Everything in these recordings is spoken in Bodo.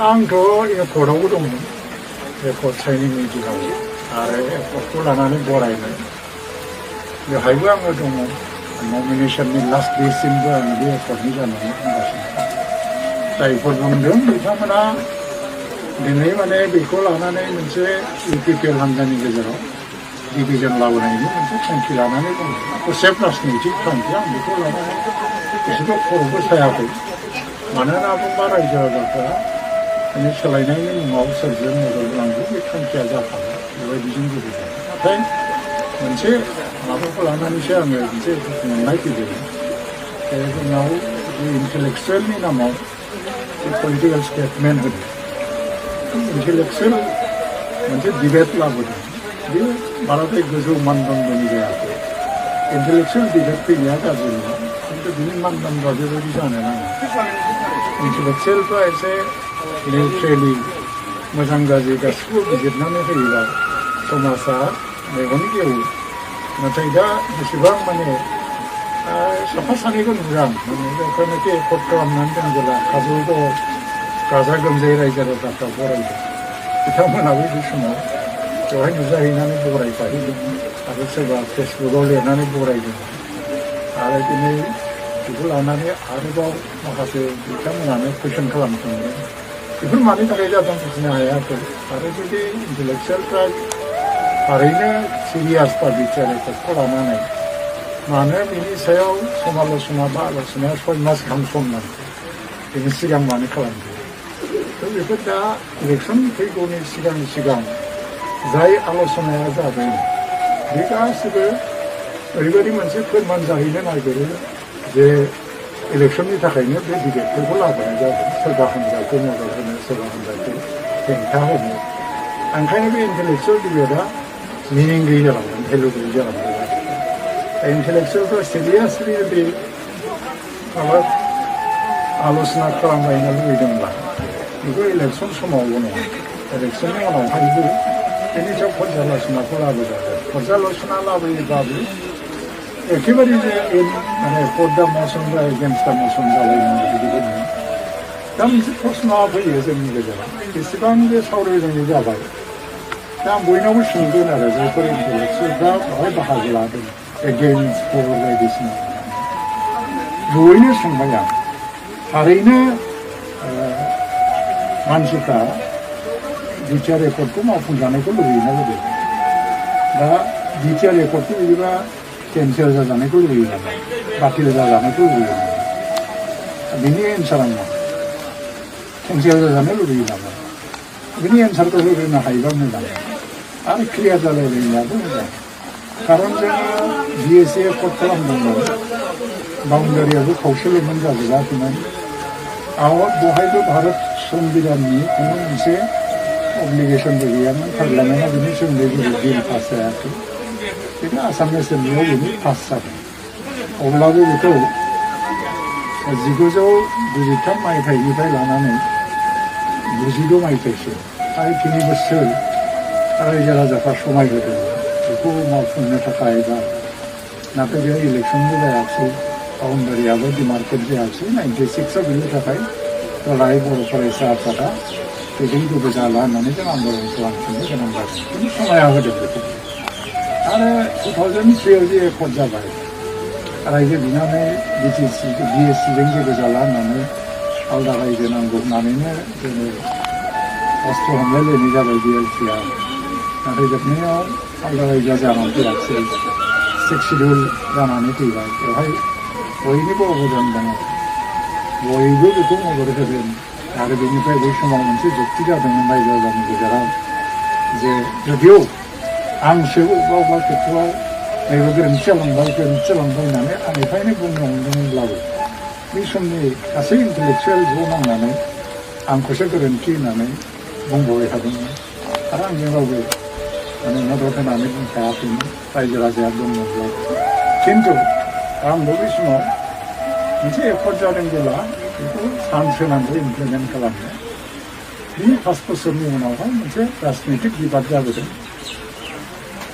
आंथ' एयारपर्टआवबो दंमोन एयारपर्ट साइनिंनि दिनाव आरो एयारपर्टखौ लानानै बरायनाय बेवहायबो आङो दङ नमिनेसननि लास्ट डेसिमबो आङो बे एयारपर्टनि जानानै थांगासिनो जायफोर बुंदों बिथांमोना दिनै माने बेखौ लानानै मोनसे इउपिपिएल हान्जानि गेजेराव डिभिजन लाबोनायनि मोनसे थांखि लानानै दङ खनसेप्ट राजनैतिक थांखि आं बेखौ लानानै एसेबो खर'बो सायाखै मानोना बुंबा रायजो राजाफ्रा माने सोलायनायनि मुङाव सोरजों मदद लांगौ बे थांखिया जाखाबाय बेबायदिजों लुबैदों नाथाय मोनसे माबाखौ लानानैसो आङो मोनसे मोननाय फैदों जोंनाव बे इन्टेलेक्सुयेलनि नामाव बे पलिटिकेल स्टेटमेन्ट होदों इन्टेलेक्सुयेल मोनसे डिबेट लाबोदों बे बाराद्राय गोजौ मानदण्डनि जायाखै इन्टेलेक्सुयेल डिबेट फैनाया गाज्रि नङा खिन्थु बिनि मानदण्डआ बेबायदि जानो नाङा इन्टेलेक्सुयेलफ्रा एसे निउट्रेलि मोजां गाज्रि गासिबो बिजिरनानै होयोबा समाजा मेगन गेवो नाथाय दा बेसेबां माने साफा सानैखौ नुदां माने जायफोरनाखि एकर्ड खालामनानै दोनबोला काजलगावआव गाजा गोमजायै रायजो राजाफ्रा बरायदों बिथांमोनाबो बे समाव बेवहाय नुजाहैनानै बरायफाहैदों आरो सोरबा फेसबुकआव लिरनानै बरायदों आरो दिनै बेखौ लानानै आरोबाव माखासे बिथांमोनानो कुइसन खालामफिनदों बेफोर मानि थाखाय जादों बुजिनो हायाखै आरो जुदि इन्टेलेक्सुयेलफ्रा थारैनो सिरियास बा बिचारखौ लानानै मानो बिनि सायाव समाल'सना बा आल'सनाया 6 मास गाहाम सम नांगौ बिनि सिगां मानो खालामदों थ' बेफोर दा इलेक्सन फैगौनि सिगां जाय आल'सनाया जादों बे गासिबो ओरैबायदि मोनसे फोरमान जाहैनो नागिरो जे इलेक्सननि थाखायनो बे डिबेटफोरखौ लाबोनाय जादों सोरबा हान्जाखौ मदद होनो सोरबा हान्जाखौ हेंथा होनो ओंखायनो बे इन्टेलेक्सुयेल डिबेटआ मिनिं गैयि जालांदों भेलु गैयि जालांदों इन्टेलेक्सुयेलफ्रा सिरियासलि जुदि माबा आल'सना खालामलायनो लुबैदोंब्ला बेखौ इलेक्सन समावल' नङा इलेक्सननि उनावहायबो बेनि सायाव पर्जाल'सनाखौ लाबोजागोन पर्जाल'सना लाबोयोबाबो एखेबारे जे माने फर दा मसन बा एगेन्स्ट दा मसन जालायनांगौ बिदिबो नङा दा मोनसे प्रश्नआ फैयो जोंनि गेजेराव बेसेबां बे सावरायनाय जाबाय दा आं बयनावबो सोंगोन आरो जायफोर इन्टेलेक्सुयेलफ्रा बेवहाय बाहागो लादों एगेन्स्ट फर बायदिसिना जयैनो सोंबाय आं थारैनो मानसिफ्रा बिटिआर एकर्डखौ मावफुंजानायखौ लुबैयोना लुबैयो दा बिटिआर एकर्डखौ बिदिबा केन्सेल जाजानायखौ लुबैयो नामा बातिल जाजानायखौ लुबैयो नामा बिनि एन्सारा मा केन्सेल जाजानो लुबैयो नामा बिनि एन्सारखौ होनो हायोबा मोजां आरो क्लियार जालायलायनायाबो मोजां खारन जोङो बिएसए एकर्ड खालामदोंमोन बाउन्डारियाबो खावसेल'मोन जाजोबाखैमोन बहायबो भारत संबिधाननि खुनु मोनसे अब्लिगेसनबो गैयामोन पार्लियामेन्टआ बिनि सोमोन्दै जेबो बिल पास जायाखै बेनो आसाम एसेम्ब्लियाव बिनि पास जादों अब्लाबो बेखौ 1993 मायथाइनिफ्राय लानानै 96 मायथाइसिम 3 बोसोर रायजो राजाफ्रा समाय होदोंमोन बेखौ मावफुंनो थाखाय बा नाथाय बेयाव इलेक्सनबो जायाखिसै बाउन्डारियाबो डिमार्केट जायाखिसै 96आव बिनि थाखाय गलाय बर' फरायसा आफादा बेजों जेबो जाला होननानै जों आन्दलन खालामफिननो गोनां जादों बिनि समाया होदों बेखौ आरो 2003आव जे एकर्ड जाबाय रायजो बिनानै बिएससिजों जेबो जाला होननानै आलदा रायजो नांगौ होननानैनो जोङो अस्त्र हमलायलायनाय जाबाय बिएलसिआ नाथाय जोबनायाव आलदा रायजोआ जानानै फैयाखिसै 6 सिडिउल जानानै फैबाय बेवहाय बयनिबो अबदान दङ बयबो बेखौ मदद होदों आरो बेनिफ्राय बै समाव मोनसे जुक्ति जादोंमोन रायजो राजानि गेजेराव जे जुदिও आंसो बबेबा खेत्रआव नैबे गोरोन्थि जालांबाय होननानै आंनिफ्रायनो बुंनो हमदोंमोनब्लाबो बे समनि गासै इन्टेलेक्सुयेल ज' नांनानै आंखौसो गोरोन्थि होननानै बुंबाय थादोंमोन आरो आंजों रावबो माने मदद होनानै बुंखायाखैमोन रायजो राजाया दंमोनब्ला खिन्थु आंबो बे समाव मोनसे एकर्ड जादोंब्ला बेखौ चान्स होनांगौ इमप्लिमेन्ट खालामनो बिनि 5 बोसोरनि उनावहाय मोनसे राजनैतिक बिबाद जाबोदों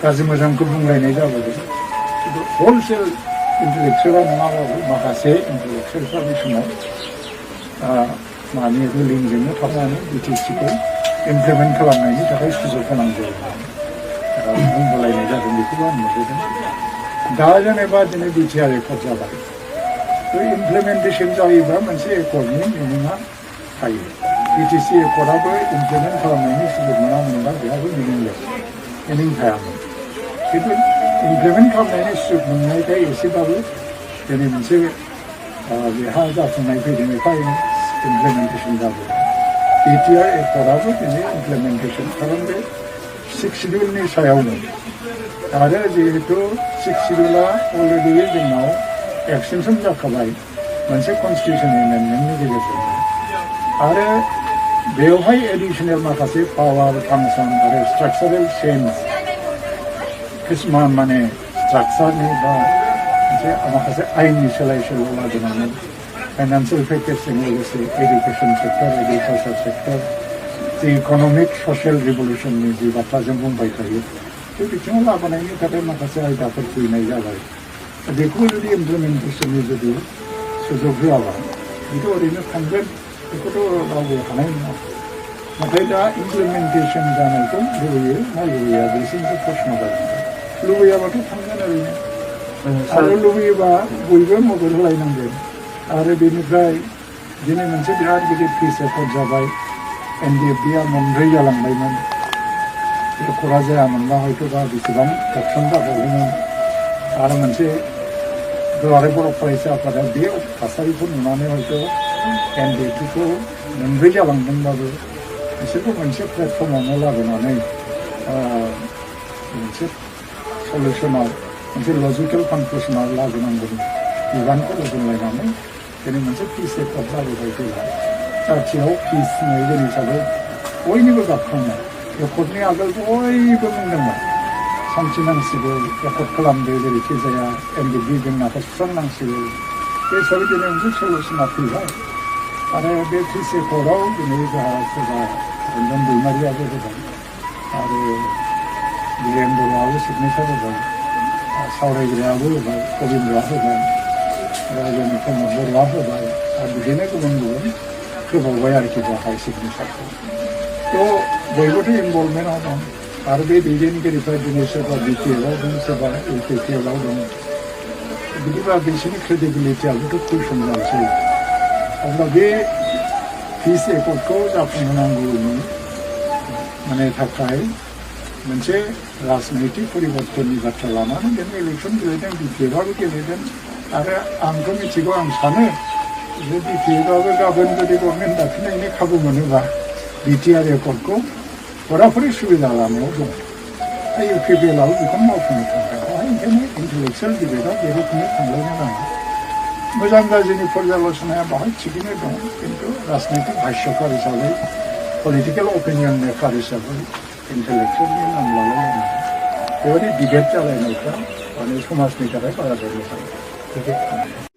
गाज्रि मोजांखौ बुंलायनाय जाबोदों खिन्थु हलसेल इन्टेलेक्सुयेला नङाबाबो माखासे इन्टेलेक्सुयेलफ्रा बे समाव माने रुलिंजोंनो थाबनानै बिटिसिखौ इमप्लिमेन्ट खालामनायनि थाखाय सुजुग होनांगौ बुंबोलायनाय जादों बेखौबो आं नुबोदों दा जेनेबा दिनै बिटिआर एकर्ड जाबाय बे इमप्लिमेन्टेसन जायोबा मोनसे एकर्डनि मिनिङा थायो बिटिसि एकर्डआबो इमप्लिमेन्ट खालामनायनि सुजुग मोनामोनबा बेहाबो मिनिं थायामोन खिन्थु इमप्लिमेन्ट खालामनायनि सुजुग मोननायखाय एसेबाबो दिनै मोनसे बेहा जाफुंनाय फैदों एफा एनै इमप्लिमेन्टेसन जाबाय बिटिआर एकर्डआबो दिनै इमप्लिमेन्टेसन खारन बे 6 शिड्युलनि सायावनो आरो जिहेतु 6 शिड्युला अलरेडि जोंनाव एक्सटेनसन जाखाबाय मोनसे कनस्टिटिउसन एमेन्डमेन्टनि गेजेरजों आरो बेवहाय एडिसनेल माखासे पावार फांसन आरो स्ट्राक्चारेल चेन्ज किसुमान माने स्ट्राक्चारनि बा मोनसे माखासे आयेननि सोलाय सोल' लाबोनानै फाइनान्सियेल पेकेजजों लोगोसे एडुकेसन सेक्टर एग्रिकालचार सेक्टर जि इक'नमिक ससियेल रिभलिउसननि जि बाथ्रा जों बुंबाय थायो बे बिथिङाव लाबोनायनि थाखाय माखासे आयदाफोर फैनाय जाबाय बेखौ जुदि इमप्लिमेन्टेसननि जुदि सुजुग होआबा बेथ' ओरैनो थांगोन बेखौथ' रावबो हानाय नङा नाथाय दा इमप्लिमेन्टेसन जानायखौ लुबैयो ना लुबैया बेसिमसो प्रश्न जागोन लुबैयाबाथ' थांगोन ओरैनो आरो लुबैयोबा बयबो मदद होलायनांगोन आरो बेनिफ्राय दिनै मोनसे बिराद गिदिर पिस एकर्ड जाबाय एनडिएफबिआ मोनब्रै जालांबायमोन एकर्डआ जायामोनबा हयथ' दा बेसेबां अपसन जाबावगौमोन आरो मोनसे दुलाराय बर' फरायसा आफादा बे थासारिखौ नुनानै हयथ' एनडिएफबिखौ मोनब्रै जालांदोंबाबो बिसोरखौ मोनसे प्लेटफर्मावनो लाबोनानै मोनसे सलिउसनाव मोनसे लजिकेल कनक्लुसनाव लाबोनांगौनि बिबानखौ रुजुनलायनानै दिनै मोनसे पिस एकर्ड जाबोबाय फैबाय जाथियाव पिस होननाय हिसाबै बयनिबो गाबखांनाय एकर्डनि आगोल बयबो बुंदोंमोन सान्थि नांसिगौ एकर्ड खालामदो जेरैखि जाया एनडिएफबि जेंनाखौ सुस्रांनांसिगौ बे हिसाबै दिनै मोनसे सलिउसना फैबाय आरो बे पिस एकर्डआव दिनै जोंहा सोरबा रन्जन दैमारियाबो होबाय आरो बिरेन बर'आबो सिगनेसार होबाय सावरायग्रायाबो होबाय गबिन्द्रआ होबाय रायजोनि प्रमद बर'आ होबाय आरो बिदिनो गुबुन गुबुन होबावबाय आरोखि बेवहाय सिगनेसारखौ थ' बयबोथ' इनभल्भमेन्टआव दं आरो बे दैदेनगिरिफ्रा दिनै सोरबा बिटिएफआव दं सोरबा इउपिपिएलआव दं बिदिबा बिसोरनि क्रेडिबिलिटियाबोथ' कुइसन जानोसै अब्ला बे पिस एकर्डखौ जाफुंहोनांगौनि माने थाखाय मोनसे राजनैतिक परिबर्तननि बाथ्रा लानानै जों इलेक्सन गेलेदों बिटिएफआबो गेलेदों आरो आंथ' मिथिगौ आं सानो जे बिटिएफआबो गाबोन जुदि गभर्नमेन्ट दाफिननायनि खाबु मोनोबा बिटिआर एकर्डखौ फराफरि सुबिदा लानायाव दं दा इउपिपिएलआबो बेखौनो मावफुंनो थांबाय ओंखायनो इन्टेलेक्सुयेल डिबेटआव बे रोखोमै थांलायनो नाङा मोजां गाज्रिनि पर्यालोचनाया बाहाय थिगैनो दं खिन्थु राजनैतिक भाष्यकार हिसाबै पलिटिकेल अपिनियन मेकार हिसाबै इन्टेलेक्सुयेलनि नाम लालायलायनाय बेबायदि डिबेट जालायनायफ्रा माने समाजनि थाखाय बारा मोजां